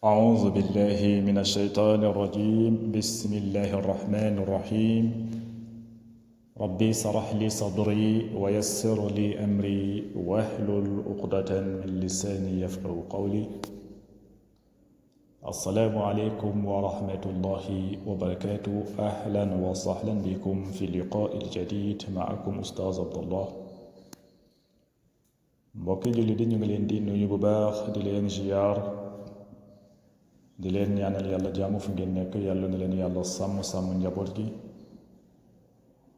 أعوذ بالله من الشيطان الرجيم بسم الله الرحمن الرحيم ربي اشرح لي صدري ويسر لي أمري واحلل عقدة من لساني يفقهوا قولي السلام عليكم ورحمة الله وبركاته أهلا وسهلا بكم في اللقاء الجديد معكم أستاذ عبد الله mbokki julli di ñu ngi leen di nuyu bu baax di leen ziyaar di leen ñaanal yàlla jaamu fu ngeen nekk yàlla na leen yàlla sàmm njaboot gi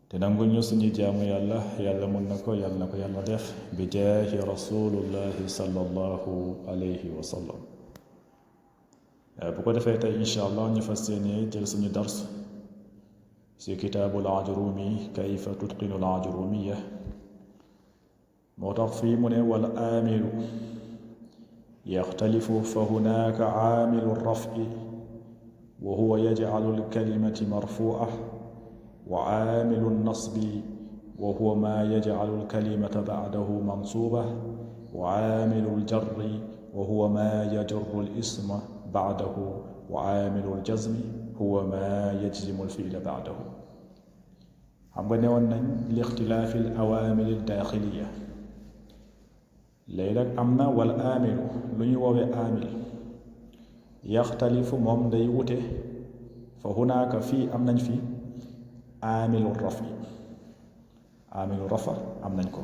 te nangu ñu suñu jaamu yàlla yàlla mun na ko yàlla na ko yàlla def bi jaahi rasulullahi sallallahu alayhi wa sallam bu ko defee tey incha allah ñu fas yéene jël suñu dars si kitaabul ajrumi kayfa tutqinu al ajrumiya moo tax fii mu ne wal aamilu yaxtalifu fa hunaaka aamilu rafi wa huwa yajcalu alkalimati marfuuca wa aamilu nasbi wa huwa maa yajcalu alkalimata bacdahu mansuuba wa aamilu aljarri wa huwa maa yajurru alisma bacdahu wa aamilu aljazmi huwa maa yajzimu alfiila bacdahu. xam nga newoon nañ li ixtilaafi alawaamili aldaaxiliya léegi nag am na wal aamilu lu ñuy woowee aamil yaxtalifu moom day wute fa hunaaka fii am nañ fi aamilu rafi aamilu rafa am nañ ko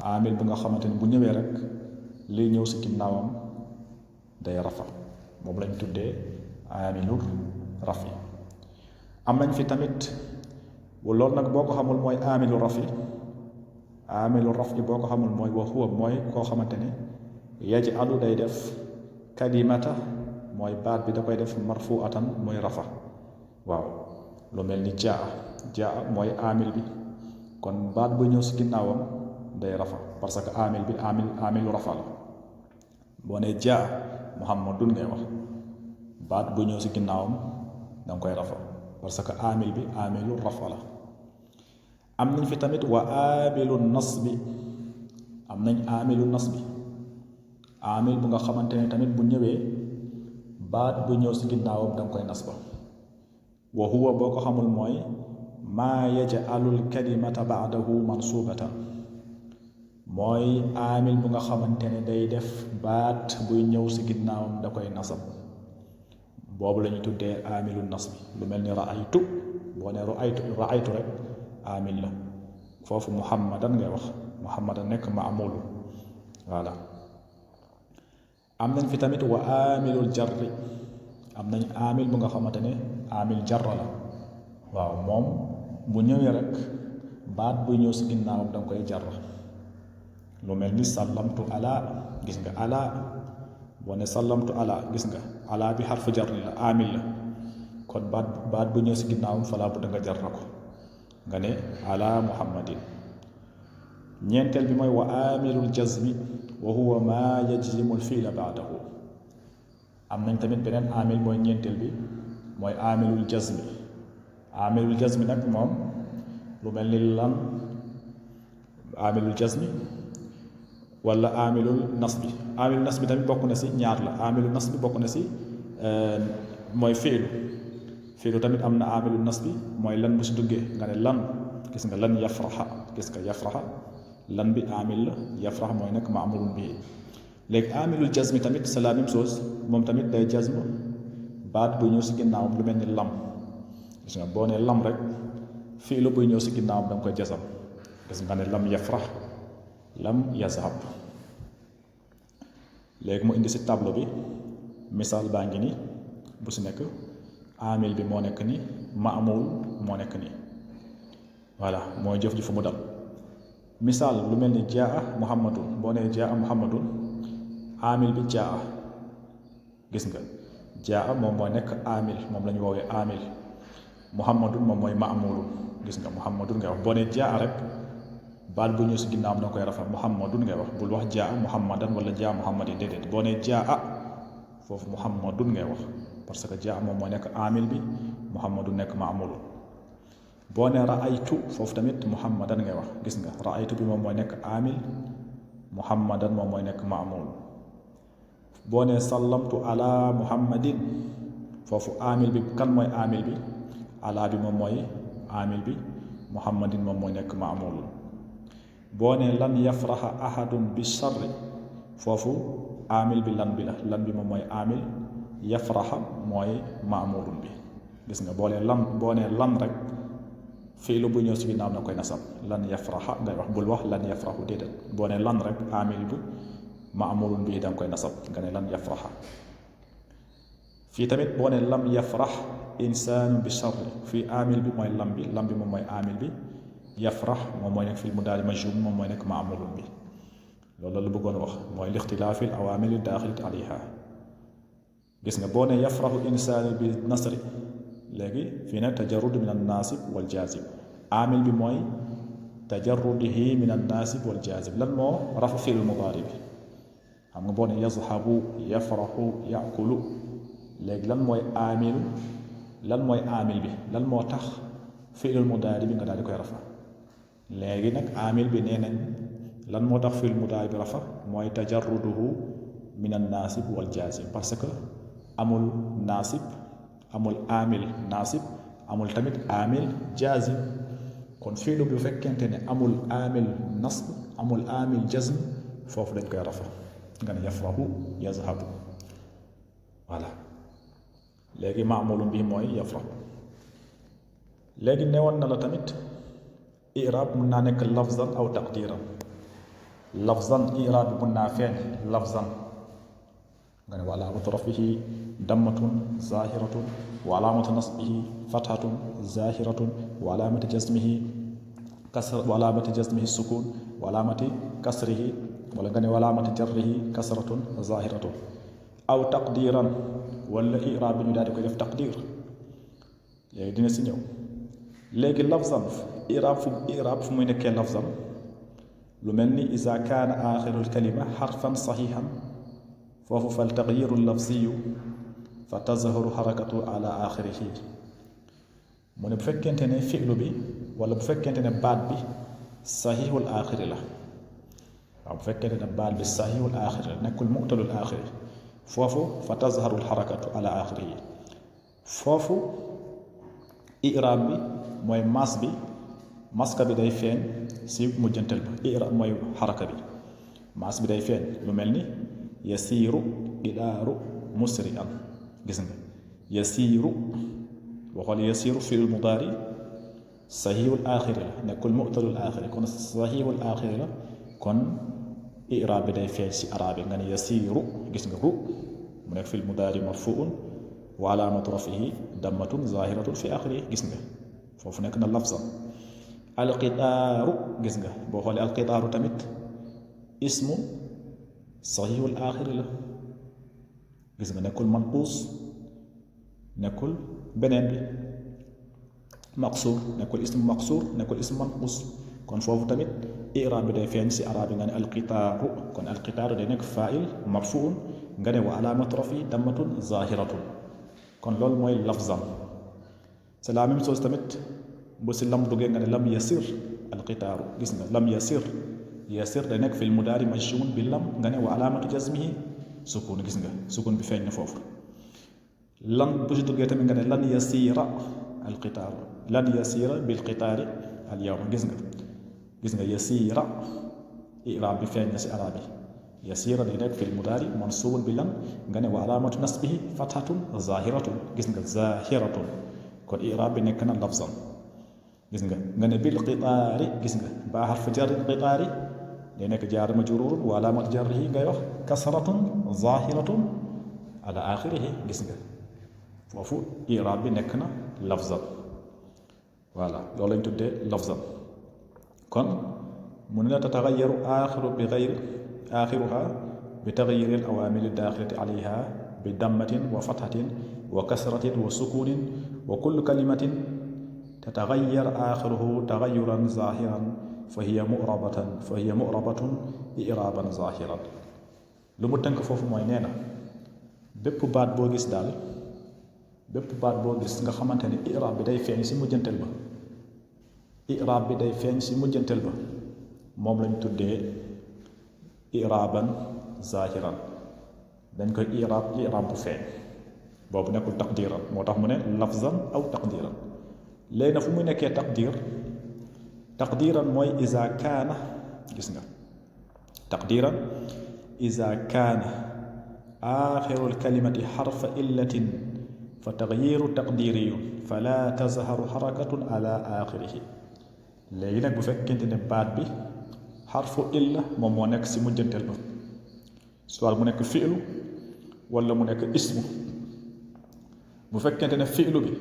aamil bu nga xamante ni bu ñëwee rek liy ñëw si ginnaawam day rafa moom lañ tuddee aamilu rafi am nañ fi tamit loolu nag boo ko xamul mooy aamilu rafi aamilu rafi boo ko xamul mooy wa huwa mooy koo xamante ne yaj'alu day def kalimata mooy baat bi da koy def marfuatan mooy rafa waaw lu mel ni jaa mooy aamil bi kon baat bu ñëw si ginnaawam day rafa parce que aamil bi aamilu rafa la boo ne jaa muhammadun ngay wax baat bu ñëw si ginnaawam danga koy rafa parce que aamil bi aamilu rafa la am nañ fi tamit wa aamilu nasbi am nañ aamilu nasbi aamil bu nga xamante ne tamit bu ñëwee baat bu ñëw si ginnaawam danga koy nasba wa huwa boo ko xamul mooy maa yaj'alul kalimata ba'dahu mansubatan mooy aamil bu nga xamante ne day def baat buy ñëw si ginnaawam da koy nasab boobu la ñu tuddee aamilu nasbi lu mel ni ra'aytu boo ne ra'aytu rek aamil la foofu muhammadan ngay wax muhammadan nekk maamul voilà am nañ fi tamit wa aamilul jarri am nañ aamil bu nga xamante ne aamil jarra la waaw moom bu ñëwee rek baat buy ñëw si ginnaawam danga koy jarra lu mel ni sallamtu ala gis nga ala boo ne sallamtu ala gis nga ala bi xarfu jarri la aamil la kon baat bu ñëw si ginnaawam falaa bu danga jarra ko nga ne ala muhammadin ñeenteel bi mooy wa aamilul jazmi wa huwa maa yajzimul fiila baadahu am nañ tamit beneen aamil mooy ñeenteel bi mooy aamilul jazmi nag moom lu mel ni lan aamilul jazmi wala aamilul nasbi tamit bokk na si ñaar la aamilul nasbi bokk na si mooy fiilu tamit am na aamilu nasbi mooy lan bu si duggee nga ne lan gis nga lan yafraxa gis nga yafraxa lan bi aamil la yafrax mooy nekk maamulun bii léegi aamilul jazmi tamit c'est la même chose moom tamit day jazm baat buy ñëw si ginnaawam lu mel ni lam gis nga boo ne lam rek fiilu buy ñëw si ginnaawam da nga koy jazam gis nga ne lam yafrax lam yazhab léegi mu indi si tableau bi misaal baa ngi ni bu si nekk aamil bi moo nekk ni maamul moo nekk ni voilà mooy jëf ji fu mu dal misaal lu mel ni jaa muhammadun boo nee jaa muhammadun aamil bi jaa gis nga jaa moom mooy nekk aamil moom la ñu woowee aamil muhammadun moom mooy maamulun gis nga muhammadun ngay wax boo nee jaa rek baat bu ñëw si ginnaawam danga koy rafet muhammadun ngay wax bul wax jaa muhammadan wala jaa muhammadin déedéet boo nee jaa foofu muhammadun ngay wax parce que jaa moom mooy nekk aamil bi muhammadu nekk maamulu boo ne raaytu foofu tamit muhammadan ngay wax gis nga raaytu bi moom mooy nekk aamil muhammadan moom mooy nekk maamul boo nee sallamtu ala muhammadin foofu amil bi kan mooy amil bi ala bi moom mooy amil bi muhammadin moom mooy nekk maamulun boo nee lan yafraxa ahadun bi sharri foofu amil bi lan bi la lan bi moom mooy amil yafraxa mooy maamulun bi gis nga boo nee lan rek fiilu bu ñëw si ginnaaw na koy nasab lan yafraxa ngay wax bul wax lan yafraxu déedéet boo nee lan rek amil bu maamulun bi da nga koy nasab nga ne lan yafraxa fii tamit boo ne lam yafrax insaanu bi sharri fii amil bi mooy lam bi moom mooy amil bi yafrax moom mooy nekk fil mudaari majzuum moom mooy nekk maamulun bi loolu la lu bëggoon wax mooy lixtilaafi l awaamil daaxilati alayha gis nga boo ne yafraxu insaanu bi nasri léegi fii nag tajarrud min an naasib wal jaazib amil bi mooy tajarrudihi min an naasib wal jaazib lan moo rafa fiil mudaari bi xam nga boo ne yazhabu yafraxu yakulu léegi lan mooy amil bi lan moo tax fiilul mudaari bi nga daal di koy rafa léegi nag amil bi nee nañ lan moo tax fiilul mudaari bi rafa mooy tajarruduhu min an naasib wal jaazib parce que amul naasib amul amil naasib amul tamit amil jaazib kon fiilu bi bu fekkente ne amul amil nasb amul amil jazm foofu dañ koy rafa nga ne yafrahu yazhabu voilà léegi maamulun bi mooy yafrahu léegi newoon na la tamit iraab mun naa nekk lafzan aw taqdiran lafzan iraab bi mun naa feeñ lafzan nga ne wa alaamatu rafihi dammatun zahiratun wa alaamatu nasbihi fathatun zahiratun wa alaamati jazmihi sukun wa alaamati kasrihi wala nga ne wa alaamati jarrihi kasratun zahiratun aw taqdiran wala iraab bi ñu daal di koy def taqdir léegi dina si ñëw léegi lafzan iraab fu muy nekkee lafzan lu mel ni iza kaana aaxirul kalima xarfan saxiixan foofu fal taxyiru lafziyu fa tazharu xarakatu ala aaxirihi mu ne bu fekkente ne fi'lu bi wala bu fekkente ne baat bi saxiixul aaxiri la waaw bu fekkente ne baat bi saxiixul aaxiri la nekkul mu'talul aaxiri foofu fa tazharul xarakatu ala aaxirihi foofu iraab bi mooy maska bi day feeñ si mujjantal ba iraab mooy xaraka bi mas bi day feeñ lu mel ni yasiiru idaaru musri'an gis nga yasiiru boo xoolee yasiiru fi'l mudaari saxiixul aaxiri la nekkul mu'talul aaxiri kon saxiixul aaxiri la kon iraab bi day feeñ si araab bi nga ne yasiiru gis nga ru mu nekk fi'l mudaari marfuun wa alaamatu rafihi dammatun zaahiratun fi aaxirihi gis nga foofu nekk na lafzan alqitaaru gis nga boo xoolee alqitaaru tamit ismu saxiixul aaxiri la gis nga nekkul manquus nekkul beneen bi maqsuur nekkul ismu maqsuur nekkul ismu manquus kon foofu tamit iraab bi day feeñ si araab bi nga ne alqitaaru kon alqitaaru day nekk faa'il marfuun nga ne wa alaamatu rafi dammatun zaahiratun kon loolu mooy lafzan c'est la même chose tamit bu si lam duggee nga ne lam yasir alqitaaru gis nga lam yasir day nekk fil mudaari majzuum bi lam nga ne wa alaamatu jazmihi sukun gis nga sukun bi feeñ na foofu lan bu si duggee tamit nga ne lan yasira alqitaaru lan yasira bil qitaari al yawma gis nga yasira iraab bi feeñ na si araab yi yasira day nekk fil mudaari mansuubun bi lan nga ne wa alaamatu nasbihi fathatun zahiratun gis nga zahiratun kon iraab bi nekk na lafzan gis nga ne bil qitaari gis nga baa xarfu jarri qitaari day nekk jaar majruurun wa alaamatu jarrihi ngay wax kasratun zahiratun ala axirihi gis nga foofu iraab bi nekk na lafzan voilà loolu lañ tuddee lafzan kon mu ne la tatagayaru aaxiruha bi tagyiri al awaamili daaxilati alayha bi dammatin wa fathatin wa kasratin wa sukunin wa kullu kalimatin tatagayyar aaxiruhu tagayyuran zaahiran fa hiya mu'rabatun i'raaban zaahiran lu mu tënk foofu mooy nee na bépp baat boo gis daal bépp baat boo gis nga xamante ne i'raab bi day feeñ si mujjantel ba i'raab bi day feeñ si mujjantel ba moom lañ tuddee i'raaban zaahiran dañ koy i'raab bu feeñ boobu nekkul taqdiran moo tax mu ne lafzan aw taqdiran léegi na fu muy nekkee taqdiran mooy iza kaana gis nga taqdiran iza kaana aaxirul kalimati xarfa illatin fa taxyiru taqdiriyun fala tazharu xarakatun ala aaxirihi léegi nag bu fekkente ne baat bi xarfu illa moom moo nekk si mujjanteel ba soit mu nekk fi'lu wala mu nekk ismu bu fekkente ne fi'lu bi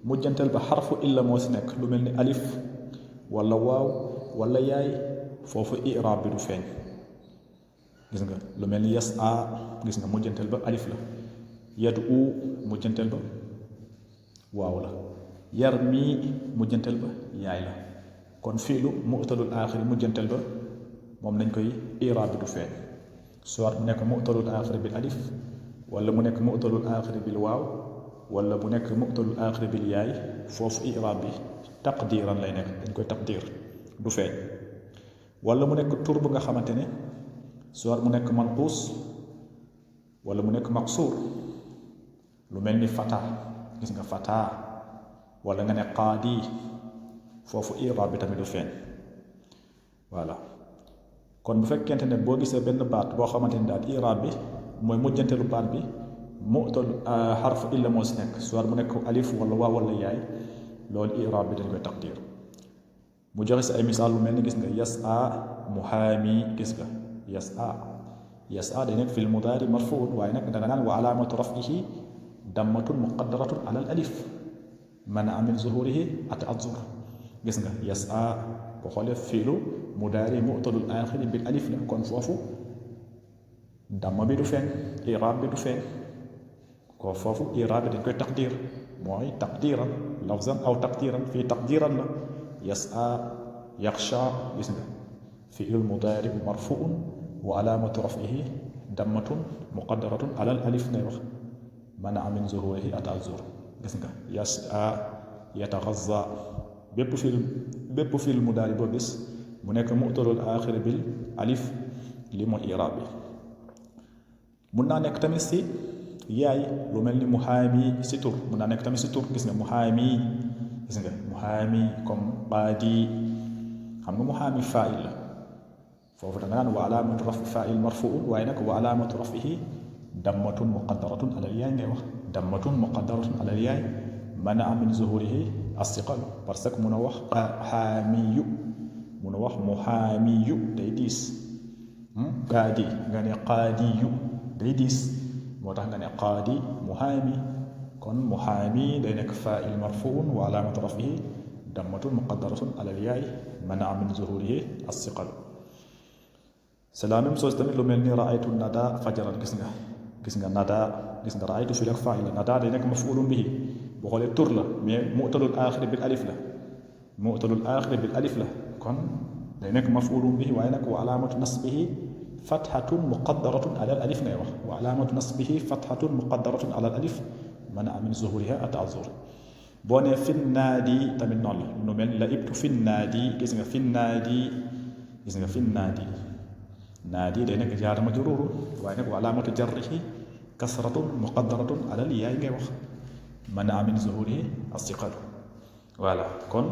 mujjanteel ba xarfu illa moo si nekk lu mel ni alif wala waaw wala yaay foofu i'raab bi du feeñ gis nga lu mel ni yas'a gis nga mujjanteel ba alif la yad'u mujjanteel ba waaw la yarmi mujjanteel ba yaay la kon fiilu mu'talul aaxiri mujjanteel ba moom nañ koy i'raab bi du feeñ soit mu nekk mu'talul aaxiri bil alif wala mu nekk mu'talul aaxiri bil waaw wala mu nekk mu'talul aaxiri bil yaay foofu i'raab bi taqdiran lay nekk dañ koy taqdir du feeñ wala mu nekk tur bu nga xamante ne soit mu nekk manquus wala mu nekk maqsuur lu mel ni fata gis nga fata wala nga ne qaadi foofu i'raab bi tamit du feeñ voilà kon bu fekkente ne boo gisee benn baat boo xamante ni daal i'raab bi mooy mujjanteelu baat bi mu'tal xarf illa moo si nekk soit mu nekk alif wala waaw wala yaay loolu i'raab bi dañ koy taqdir mu joxe si ay misaal lu mel ni gis nga yas'a muhaami gis nga yas'a day nekk fil mudaari marfuun waaye nag danga naan wa alaamatu raf'ihi dammatun muqaddaratun ala al alif mana'a min zuhurihi at-ta'azzur gis nga yas'a boo xoolee fiilu mudaari mu'talul aaxiri bil alif la kon foofu damma bi du feeñ i'raab bi du feeñ ko foofu i'raab bi dañ koy taqdir mooy taqdiran lafzan aw taqdiran fii taqdiran la yas'a yaxsha gis nga fi'il mudaari marfuun wa alaamatu raf'ihi dammatun muqaddaratun ala al alif ngay wax mana'a min zuhurihi at-ta'azzur gis nga yas'a yataghazza bépp fi'il mudaari boo gis mu nekk mu'talul aaxiri bil alif li mooy i'raab bi mun naa nekk tamit si yaay lu mel ni muhaami si tur mun naa nekk tamit si tur gis nga muhaami gis nga muhaami comme qaadi xam nga muhaami faa'il la foofu da nga naan wa alaamatu raf'i faa'il marfuun waaye nag wa alaamatu raf'ihi dammatun muqaddaratun alal yaay ngay wax dammatun muqaddaratun alal yaay mana'a min zuhurihi as-siqal parce que mun a wax xaamiyu mun a wax muhaamiyu day diis qaadi nga ne qaadiyu day diis moo tax nga ne qaadi muhaami kon muhaami day nekk faa'il marfuun wa alaamatu raf'ihi dammatun muqaddaratun alal yaay mana'a min zuhurihi as-siqal c'est la même chose tamit lu mel ni ra'aytu nada fajaran gis nga nada gis nga ra'aytu fii ak faa'il la nada day nekk maf'ulun bihi boo xoolee tur la mais mu'talul aaxiri bil alif la kon day nekk maf'ulun bihi waaye nag wa alaamatu nasbihi fathatun muqaddaratun ala al alif ngay wax wa alaamatu nasbihi fathatun muqaddaratun ala al alif mana'a min zuhuriha at-ta'azzur boo nee fin naadi tamit noonu la nu mel la'ibtu fin naadi gis nga fin naadi naadi day nekk jaar majruur waaye nag wa alaamatu jarrihi kasratun muqaddaratun ala al yaay ngay wax mana'a min zuhurihi as-siqal voilà kon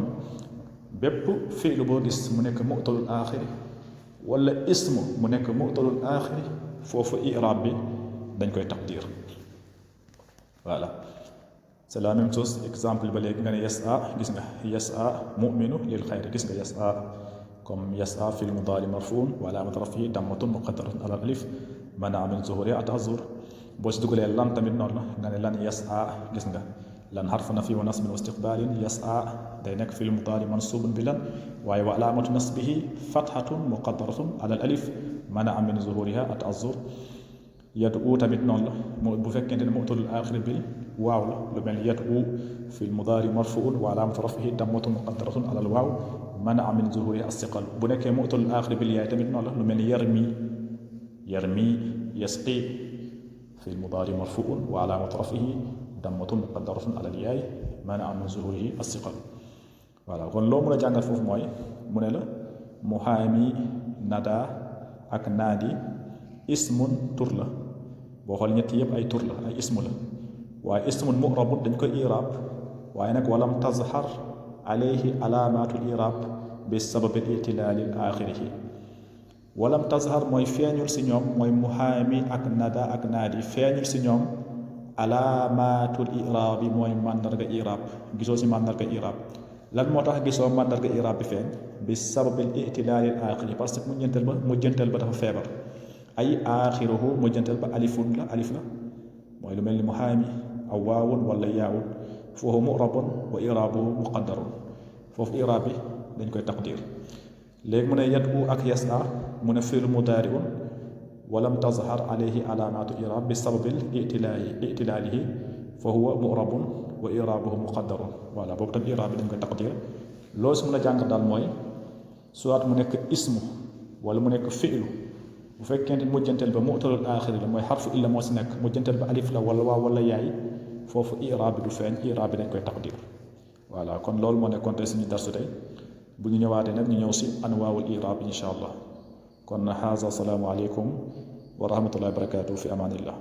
bépp fi'lu boo gis mu nekk mu'talul aaxiri wala ismu mu nekk mu'talul aaxiri foofu i'raab bi dañ koy taqdir voilà c'est la même chose exemple ba léegi nga ne yas'a gis nga yas'a mu'minu lil xayri gis nga yas'a comme yas'a fil mudaari marfuun wa alaamatu raf'ihi dammatun muqaddaratun ala al alif mana'a min zuhurihi at-ta'azzur boo si dugalee lan tamit noonu la nga ne lan yas'a gis nga lan xarfu nafyi wa nasbin wa istiqbaalin yas'a day nekk fil mudaari mansuubun bi lan waaye wa alaamatu nasbihi fathatun muqaddaratun ala al alif mana'a min zuhuriha at-ta'azzur yad'u tamit noonu la bu fekkente ne mu'talul aaxiri bil waaw la lu mel yad'u fil mudaari marfuun wa alaamatu raf'ihi dammatun muqaddaratun ala al waaw mana'a min zuhuriha as-siqal bu nekkee mu'talul aaxiri bil yaay tamit noonu la lu mel yarmi yasqi fil mudaari marfuun wa alaamatu raf'ihi dammatun muqaddaratun ala al yaay mana'a min zuhurihi as-siqal voilà kon loo mën a jàngat foofu mooy mu ne la muhaami nada ak naadi ismun tur la boo xool ñett yëpp ay tur la ay ismu la waaye ismun mu'rabun dañ koy i'raab waaye nag walam tazhar alayhi alaamatul i'raab bi sababi itilaali aaxirihi walam tazhar mooy feeñul si ñoom mooy muhaami ak nada ak naadi feeñul si ñoom alaamatul i'raab bi mooy màndarga i'raab gisoo si màndarga i'raab lan moo tax gisoo màndarga i'raab bi feeñ bi sababi itilaali aaxirihi parce que mujjantal ba dafa feebar ay aaxiruhu mujjantal ba alifun la alif la mooy lu mel ni muhaami aw waawun wala yaawun foofu mu'rabun wa i'raabuhu muqaddarun foofu i'raab bi dañ koy taqdir léegi mu ne yad'u ak yas'a mu ne fi'l mudaari'un walam tazhar alayhi alaamaatu i'raab bi sababil itilaalihi fa huwa mu'rabun wa i'raabuhu muqaddarun voilà boobu tam i'raab bi dañ koy taqdir loolu su mën a jàng daal mooy soit mu nekk ismu wala mu nekk fi'lu bu fekkente mujjantal ba mu'talul aaxiri la mooy xarfu illa moo si nekk mujjantal ba alif la wala waaw wala yaay foofu i'raab bi du feeñ i'raab bi dañ koy taqdir voilà kon loolu moo nekkoon tey suñu darsu tey bu ñu ñëwaatee nag ñu ñëw si anwaawul i'raab insha allah kon haza salaamu aleykum wa rahmatullahi wa barakatuh fi amaanillah